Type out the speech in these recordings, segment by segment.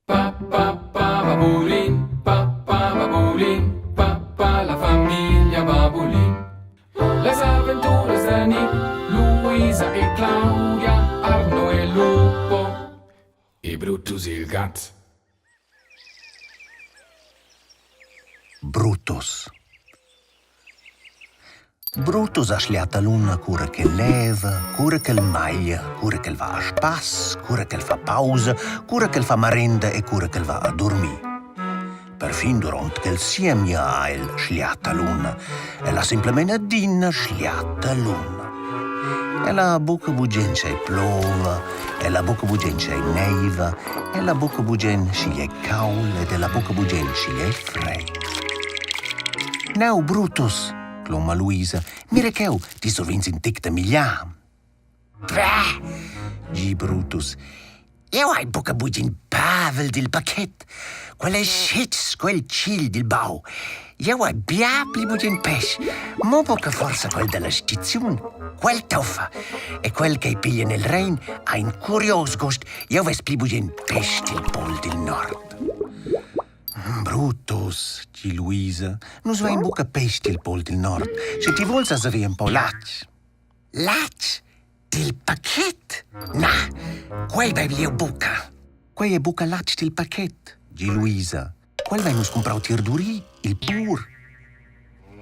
Pa pa pa babulin, pa pa babulin, pa pa la famiglia babulin. Las aventuras da Nick, Luisa e Claudia, Arno e Lupo e Brutus il gat. Brutus. Brutus ha schliata luna cura ch'el leva, cura ch'el maglia, cura ch'el va a spass, cura ch'el fa pausa, cura ch'el fa marenda e cura ch'el va a durmir. Perfin duront ch'el siemia ha el schliata luna. El ha simplamain adina schliata luna. El ha buca bugen sch'ei plova, el ha buca bugen sch'ei neiva, el ha buca bugen sch'igl ei cauld ed el ha buca bugen sch'igl ei freid. Neu, Brutus, cloma Luisa, mira cheu, ti survegns in tic da migliar. Bäh, gi Brutus, jeu hai buca bugen pavel dil pachet. Quel ei schetg sco il tschil dil bau. Jeu hai bia pli bugen pèsch, mo buca forsa quel dalla stiziun. Quel toffa. E quel ch'ei piglia nel Rein ha in curios gust. Jeu vess pli bugen pèsch dil pol dil nord. Brutus, di Luisa, nus vein buca pest il pol dil nord. Sche ti vuls saver empau latg. Latg? Dil pachet? Na, quei beivel jeu buca. Quei ei buca latg dil pachet, di Luisa. Quel vein nus cumprau tier Duri, il pur.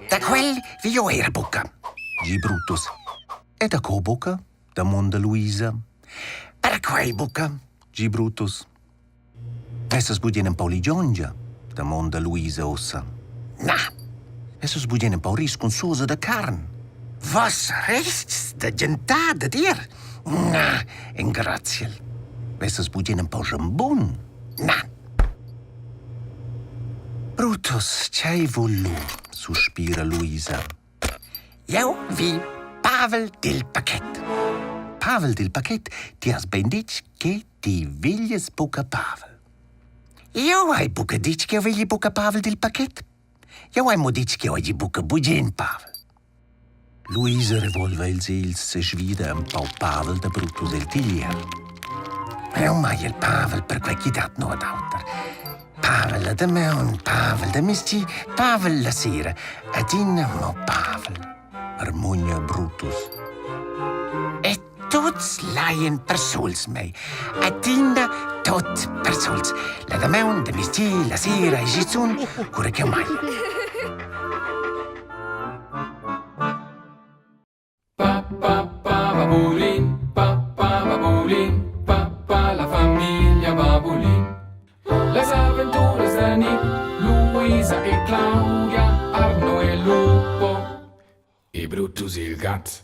Da quel vi jeu era buca, di Brutus. E da co buca? damonda Luisa. Per quei buca, di Brutus. Essas bugen empau ligiongia? damonda Luisa ussa. Na, essas bugen empau ris cun sosa da carn? Vos rests da gentar dad ir? Na, engraziel. Vessas bugen empau jambun? Na. Brutus, tgei vul lu? suspira Luisa. Jeu vi Pavel dil pachet. Pavel dil pachet, ti has bein ditg che ti veglies buca Pavel. Jeu hai buca ditg ch'jeu vegli buca Pavel dil pachet. Jeu hai mo ditg ch'jeu hagi buca bugen Pavel. Luisa revolva ils egls e svida empau Pavel da Brutus el tiglier. Eu mai il Pavel per quei chi dat nuot auter. Pavel la damaun, Pavel da mezdi, Pavel la sera, adina mo Pavel, marmugna Brutus. E tuts laien persuls mei, adina tot persuls, la damaun, da mezdi, la sera e schizun, cura ch'jeu maglia. Pa pa pa babulin, pa pa babulin, pa pa la famiglia babulin. Las aventuras da Nick, Luisa e Claudia, Arno e Lupo e Brutus il gat.